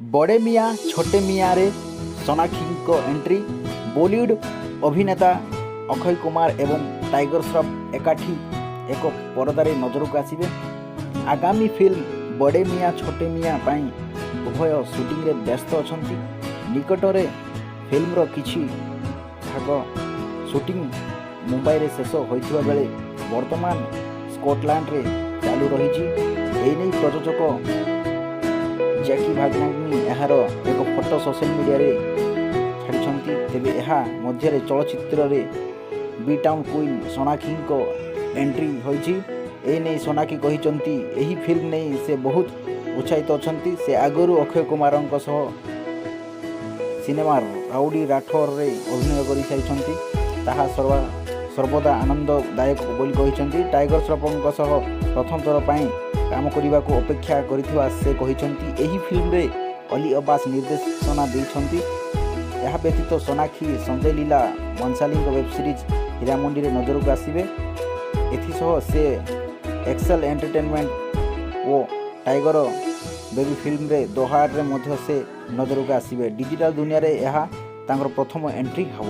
ବଡ଼େ ମିଆଁ ଛୋଟେ ମିଆଁରେ ସୋନାକ୍ଷୀଙ୍କ entry. Bollywood ଅଭିନେତା ଅକ୍ଷୟ କୁମାର ଏବଂ tiger Shroff ଏକାଠି ଏକ ପରଦାରେ ନଜରକୁ ଆସିବେ। ଆଗାମୀ ଫିଲ୍ମ ବଡ଼େ ମିଆଁ ଛୋଟେ ମିଆଁ ପାଇଁ ଉଭୟ ସୁଟିଂରେ ବ୍ୟସ୍ତ ଅଛନ୍ତି। ନିକଟରେ ଫିଲ୍ମର କିଛି ଭାଗ ସୁଟିଂ ମୁମ୍ବାଇରେ ଶେଷ ହୋଇଥିବା ବେଳେ ବର୍ତ୍ତମାନ ସ୍କଟଲାଣ୍ଡରେ ଚାଲୁ ରହିଛି। ଏନେଇ ପ୍ରଯୋଜକ ଜ୍ୟାକି ଭାଗନାନୀ ଏହାର ଏକ ଫଟୋ ସୋସିଆଲ ମିଡିଆରେ ଛାଡ଼ିଛନ୍ତି। ତେବେ ଏହା ମଧ୍ୟରେ ଚଳଚ୍ଚିତ୍ରରେ ବି ଟାଉନ୍ କୁଇନ୍ ସୋନାକ୍ଷୀଙ୍କ ଏଣ୍ଟ୍ରି ହୋଇଛି। ଏନେଇ ସୋନାକ୍ଷୀ କହିଛନ୍ତି, ଏହି ଫିଲ୍ମ ନେଇ ସେ ବହୁତ ଉତ୍ସାହିତ ଅଛନ୍ତି। ସେ ଆଗରୁ ଅକ୍ଷୟ କୁମାରଙ୍କ ସହ ସିନେମା ରାଉଡ଼ି ରାଠୋରରେ ଅଭିନୟ କରିସାରିଛନ୍ତି, ତାହା ସର୍ବଦା ଆନନ୍ଦଦାୟକ ବୋଲି କହିଛନ୍ତି। ଟାଇଗର ଶ୍ରଫଙ୍କ ସହ ପ୍ରଥମ ଥର ପାଇଁ କାମ କରିବାକୁ ଅପେକ୍ଷା କରିଥିବା ସେ କହିଛନ୍ତି। ଏହି ଫିଲ୍ମରେ ଅଲି ଅବ୍ବାସ ନିର୍ଦ୍ଦେଶନା ଦେଇଛନ୍ତି। ଏହା ବ୍ୟତୀତ ସୋନାକ୍ଷୀ ସଞ୍ଜୟ ଲୀଲା ବନସାଲୀଙ୍କ ୱେବ୍ ସିରିଜ୍ ହୀରାମଣ୍ଡିରେ ନଜରକୁ ଆସିବେ। ଏଥିସହ ସେ ଏକ୍ସେଲ ଏଣ୍ଟରଟେନମେଣ୍ଟ ଓ ଟାଇଗର ବେବି ଫିଲ୍ମରେ ଦହାଡ଼ରେ ମଧ୍ୟ ସେ ନଜରକୁ ଆସିବେ। ଡିଜିଟାଲ ଦୁନିଆରେ ଏହା ତାଙ୍କର ପ୍ରଥମ ଏଣ୍ଟ୍ରି ହେବ।